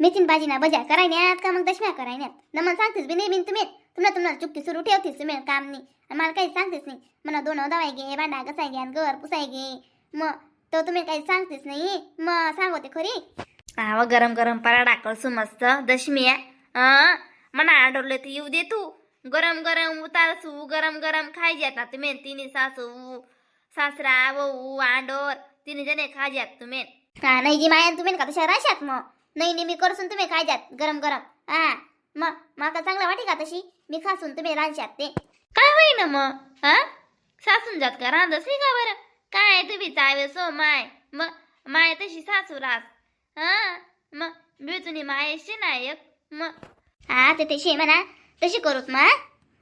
मेथीन भाजी ना बजार करायन्यात का मग दशम्या करायन्यात न मला सांगतेस बी नाही बिन तुम्ही तुम्हाला तुम्हाला चुपकी सुरू ठेवतीस तुम्ही काम नाही आणि मला काही सांगतेस नाही. मला दोन दवाई घे, भांडा घासाय घे आणि घर पुसाय घे. मग तो तुम्ही काही सांगतेस नाही, मग सांगते खरी. आव गरम गरम पराठा करसू मस्त दशमी. हा मना आडवले तर येऊ दे तू. गरम गरम उतारसू, गरम गरम खायच्यात ना तुम्ही तिन्ही सासू सासरा वहू आंडोर तिन्ही जणे खायच्यात तुम्ही. हा नाही जी माया, तुम्ही का तशा राहशात मग? नाही नाही, मी करसून तुम्ही खायच्यात गरम गरम. हा मग माका चांगला वाटे का तशी मी खासून तुम्ही रांशात ते? काय होईना मग? हा सासून जात का रांधस नाही का बरं? काय तुम्ही चावे सो my, मग माय तशी सासू रास. हा मग बेचुनी मायशी नायक मग. हा ते तशी आहे म्हणा, तशी करूत मग.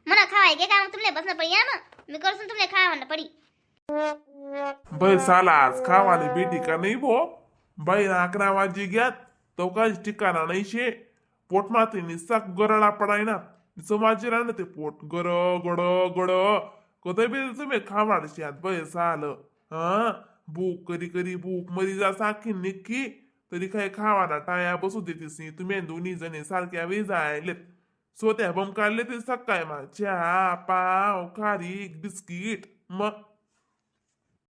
म्हणा खावाय गे का मग तुमले बसणं पडी. हा मग मी करसून तुमले खावा म्हणणं पडी. बाई साला आज खावाले बेटी का नाही भो. बाई 11 वाजी ग्यात तो काहीच ठिकाणा नाही शे. पोट माती निस्ता गरळा पडाय ना समाजी राहणं ते पोट गर गड गड कधी बी तुम्ही खावाड आत बाई साल. हा भूक करी करी भूक मरी जा साखी निक्की तरी काही खावाना टाया बसू देतीस नाही तुम्ही दोन्ही जणी सारख्या वेळी जायलेत. सोत्या बम काढले ते सकाय मा चहा पाव खारीक बिस्किट मग.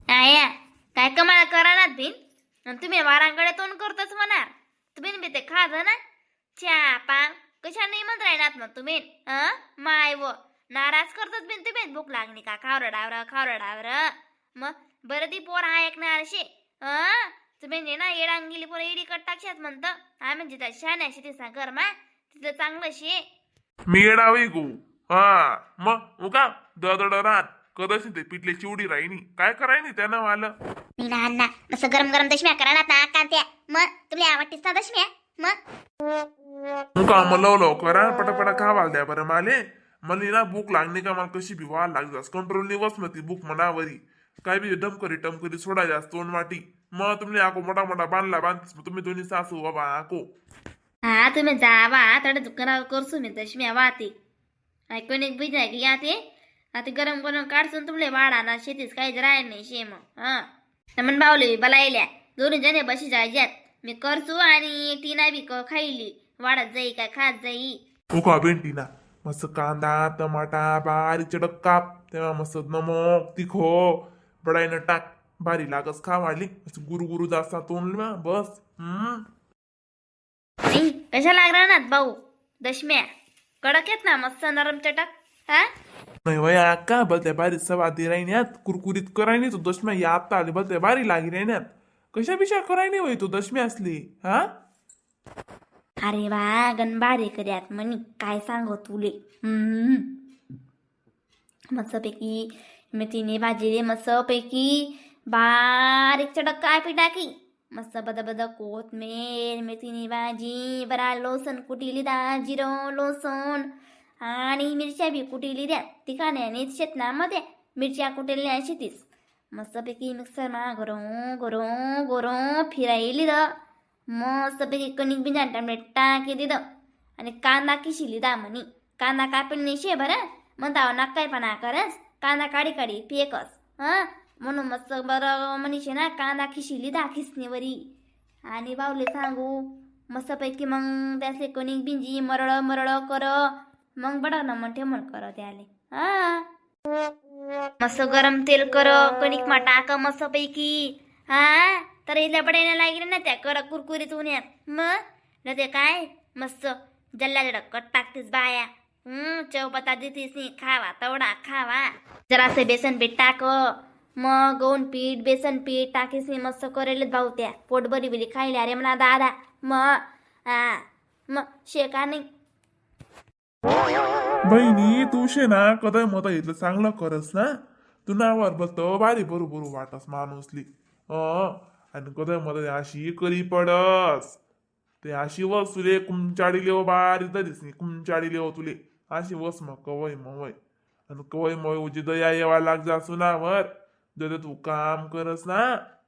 आया काय कमाल करानात बिन आणि तुम्ही वारांकडे तोंड करतच म्हणा. तुम्ही बी ते खाज ना चहा पाव कशा नाही म्हणत राहणार मग तुम्ही. हं माय व नाराज करतच बिन तुम्ही. भूक लागली का खावर डावर खावर डावर. मग बरं ती पोर ऐकणार शे. हं तुम्ही ने ना येडांग गेली पोर येडी कट टाकशात म्हणतं. आम्ही जिथं शहाण्या शेती सांग कर मा तिथं चांगलं शे. मी येडावी गो. हा मग उका ददड रात कदाचित ते पिठले चिवडी राहिनी काय करायनी त्यानं मला. नाही ना अण्णा, मस्त गरम गरम दशम्या करा ना कांत्या. मग तुला आवडतीस ना दशम्या मग? उका मग लव लव करा पटापटा खावाल द्या बरं माले. मला ना भूक लागली का मला कशी बी व्हायला लाग जास कंट्रोल नाही बस ती भूक मनावरी काय बी डमकरी टमकरी सोडा जास तोंड वाटी. मग तुम्ही आको मोठा मोठा बांधला बांधतीस मग तुम्ही दोन्ही सासू बाबा आको. हा तुम्ही जावा थोडं दुकानावर करसू मी दशम्या वाते ऐकून एक बीज आहे की या ते आता गरम गरम काढसून तुमले वाडा ना शेतीच काहीच राहील नाही शे मग. हा म्हण बावले बलायल्या दोन्ही जणे बशी जायच्यात मी करसू आणि टीना बी खाईली वाडत जाई का खात जाई. उका भेंडी ना मस्त कांदा टमाटा बारीक चडक काप तेव्हा मस्त नमक तिखो बडाईनं टाक भारी लागस खावाली मस्त गुरु गुरु जास्त तोंड ना बस. हम्म. नाही कशा लागणार ना भाऊ दशम्या कडक आहेत ना मस्त नरम चटक. हा नाही वय का बलत्या बारी सवादी राहिण्यात कुरकुरीत करायनी तो दशम्या या आता आली बलत्या बारी लागी राहिण्यात कशा बिशा करायनी वय तो दशम्या असली. हा अरे वा गण बारी कर्यात म्हणी काय सांगू तुले. हम्म. मस्तपैकी मेथीने भाजी रे मस्तपैकी बारीक चटक कापी टाकी मस्त बद बद कोथमीर मेथीनी भाजी बरा लोसन कुटीली दा जिरं लोसन आणि मिरच्या बी कुटीली द्या तिखाण्याने शेतनामध्ये मिरच्या कुटील्या शेतीस मस्तपैकी मिक्सर मा गरो गरो गरो फिरायली the मस्तपैकी कणिक बिन टमॅटो टाकी दिलं आणि कांदा किशिली दा म्हणी कांदा कापेल नाही शे बरं म्हणता नाकाय पण करस कांदा काढी काढी फेकस. हां म्हणून मस्त बरं म्हणीशे ना कांदा खिशिली दा खिसणीवरी आणि बावले सांगू मस्तपैकी मग त्यासले कणिक बिंजी मरळ मरळ कर मग बडा ना मग ठेमण कर त्याले. हां मस्त गरम तेल कर कणिक मा टाक मस्तपैकी. हा तर इथल्या पडायला लागले ना त्या कडक कुरकुरीत उन्ह्यात मग न ते काय मस्त जल्ला जडक टाकतेस बाया. हम्म चवपता देतीस नी खावा तवडा खावा जरासं बेसन पीठ टाक मग गहून पीठ बेसन पीठ टाकीस नी मस्त करेल भाऊ त्या पोट बरी बिरी खायला. अरे म्हणा दादा मग हा मग शेका नाही. बहिणी तू शे ना कदय मत इथलं चांगलं करस ना तू नावावर बसतो भारी बरोबर वाटस माणूसली. आणि कदय मत अशी करी पडस ते अशी वस तुले कुमचाडी लेव बारी तरीच नाही कुमचाडी लेव तुले अशी वस मग कवय मवय आणि कवय मवय उजी दया येवा लाग जा सुनावर जर तू काम करस ना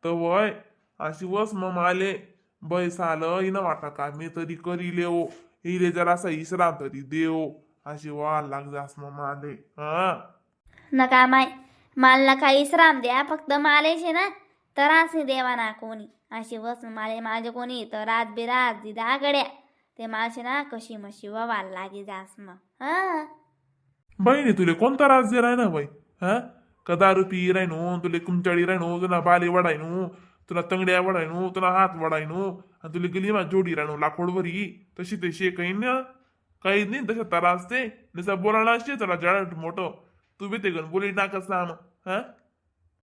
तर वय अशी वस मग माले बैस आलं हिनं वाटा का मी तरी करी लेव हिले जरासा इसराम तरी देव अशी वा लाग जास मग माले. हा नका माय माल नका इसराम द्या फक्त मालेशे ना त्रास नाही देवा ना कोणी अशी वस माले माझे कोणी तर रात बिरात दिदा गड्या. ते माणसे ना कशी मशी ववायला लागी जास मग. हा. बहिणी, तुले कोणता राज दे ना बाई? हा का दारू पी राहिनो, तुले कुमचाळी राहिनो, तुला बाले वडायनो, तुला तंगड्या वडायनो, तुला हात वडायनो आणि तुला गलीमा जोडी राहिनो लाकोडवरी तशी ते शे काही ना काही नाही तशा त्रास ते जसा बोलायला असे तुला जड मोठं तू बी ते गण बोली नाकच ना मग. हा.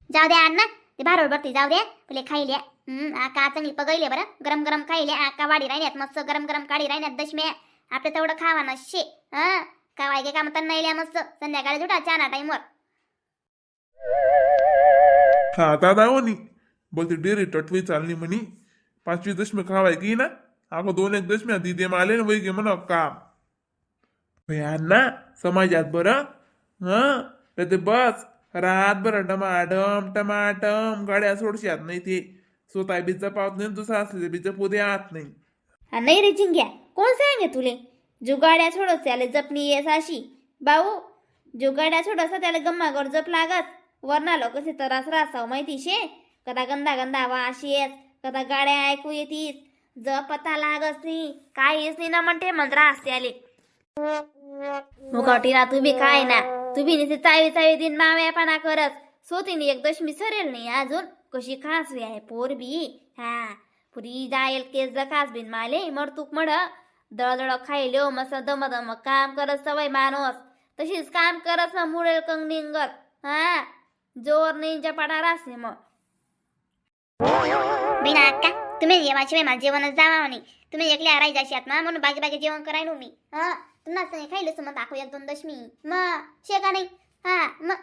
जाऊ द्या अण्णा, ते बारोड भरती जाऊ द्या तुले खाईल्या. आका चांगली पगईले बरं, गरम गरम खाईले. आका वाडी राहिल्यात मस्त गरम गरम काढी राहिल्यात दशम्या. आपलं तेवढं खावा ना शे. हा कावाय गे काम तर नाही मस्त संध्याकाळी जुटा चहा टाईमवर. हा आता दावणी बोलते डेरी टटवी चालली म्हणी पाचवी दशमी खावाय की ना. अगं दोन एक दशमी दिदे माले ना वै गे म्हणा काम भयांना समाजात बरं. हा तर ते बस रात बरं टमाटम टमाटम गाड्या सोडशात नाही, ते स्वतः बी जपावत नाही, दुसरा असले बी जपू दे आत नाही. हा नाही रे जिंग्या, कोण सांगे तुले? जो गाड्या सोडस त्याला जपणी येस अशी भाऊ. जो गाड्या सोडस त्याला गम्मागर जप लागत. वरना लोक कसे त्रास रासाव माहिती शे. कदा गंदा गंदा वास येस, कदा गाड्या ऐकू येतीस, जप पता लागस नाही, काहीच नाही ना म्हणते मन त्रास त्याले. मुकाटीला तू बी काय ना, तू बी निसे चावी चावी दिन माव्यापणा करस. सोतीने एक दशमी सरेल नाही अजून, कशी खासवी आहे पोर बी. हा पुरी जायल केस जखास बिन माले मरतूक मड दळदळ खायले हो. मस्त दम दम काम करत सवय माणूस तशीच काम करत ना मुरेल कंगनिंगत. हा जोर नाही जपाडा रासने मग. बिना अक्का, तुम्ही जेवाशिवाय मला जेवणच जावा म्हणे. तुम्ही एकल्या राहायची अशी आत्मा म्हणून बाकी बाकी जेवण करायलो मी. हा तुम्हाला संग खायलो मग दाखवू एक दोन दशमी मग शे का नाही. हा मग.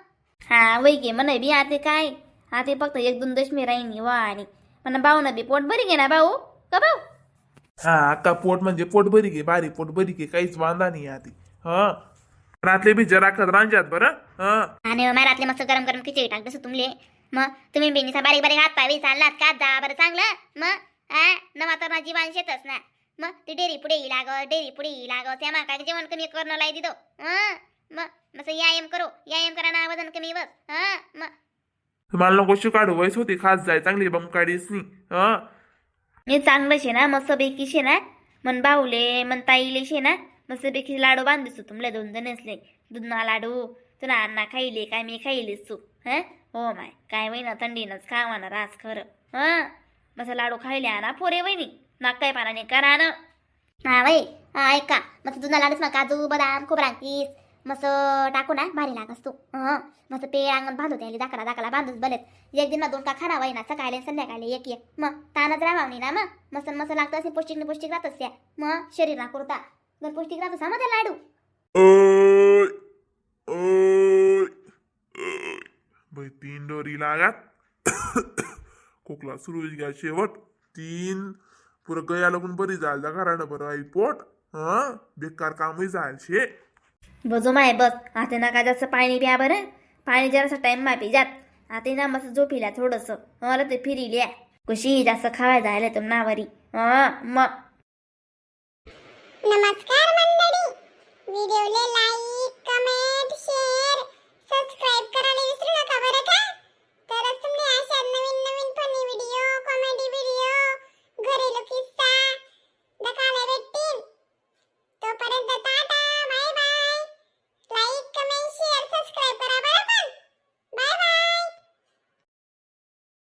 हा वै गे म्हणे बी आते काय आते फक्त एक दोन दशमी राहीन वा. आणि म्हणा भाऊ ना बी पोट बरी घे ना भाऊ का भाऊ? हा अक्का, पोट म्हणजे पोट बरी घे, बारी पोट बरी घे, काहीच वांदा नाही आधी. हा रातले बी जरा रांजात बरं. हा. आणि मग रातले मस्त गरम गरम खिचडी टाक जसं तुमले. मग तुम्ही बेनीचा बारीक बारीक हात पाय चाललात का जा बरं चांगलं मग. हा नवा तर माझी जीवान शेतच ना मग ती डेरी पुढे येई लागत, डेरी पुढे येई लागत. त्या माका जेवण कमी करणं लाई दिदो. हा मग मस्त व्यायाम करो, व्यायाम करा ना वजन कमी बस. हा मग. मला नको काढू वयस होती खास जाय चांगली बमकाडीस नी. हा. हे चांगलं शे ना मस्तपैकी शे ना. मन भाऊले मन ताईले शे ना मस्तपैकी लाडू बांधिसू तुमले दोन जण असले दुधना लाडू. तुला अण्णा खाईले काय मी खाईले सू. हं हो माय काय वहिना थंडीनंच खावा ना रास खरं. हं मस्त लाडू खाईले आणा पोरे वहिनी नाकाय पानाने करा ना. हा वय हा ऐका, मस्त जुना लाडूस मग काजू बदाम खोबरा किस मस्त टाकू ना भारी लागस तू. हं मस्त पेळ अंगण बांधू त्याला दाखला दाखला बांधूच बलेत. एक दिन दोन का खाना ना सकाळी आणि संध्याकाळी एक एक मग तानच राहावणी ना मग मस्त मस्त लागतं असे पौष्टिक न पौष्टिक राहतच त्या मग शरीरा कुरता गण पौष्टिक राहतोस हा मग त्या लाडू. ओय ओय ओय बाई, तीन डोरी लागात खोकला सुरू घ्या शेवट तीन पुरं गया लागून बरी जायला घरानं बरं आई पोट. हा बेकार कामही जायल शे. बजो माय बस आता नका जास्त पाणी प्या बरं. पाणी जरासं टाइम मा पी जात. आता ना मस्त झोपिला थोडंसं मला ते फिरिल्या कशी जास्त खावाय जायला तुम नावरी. हं मग. नमस्कार मंडळी, व्हिडिओले लाईक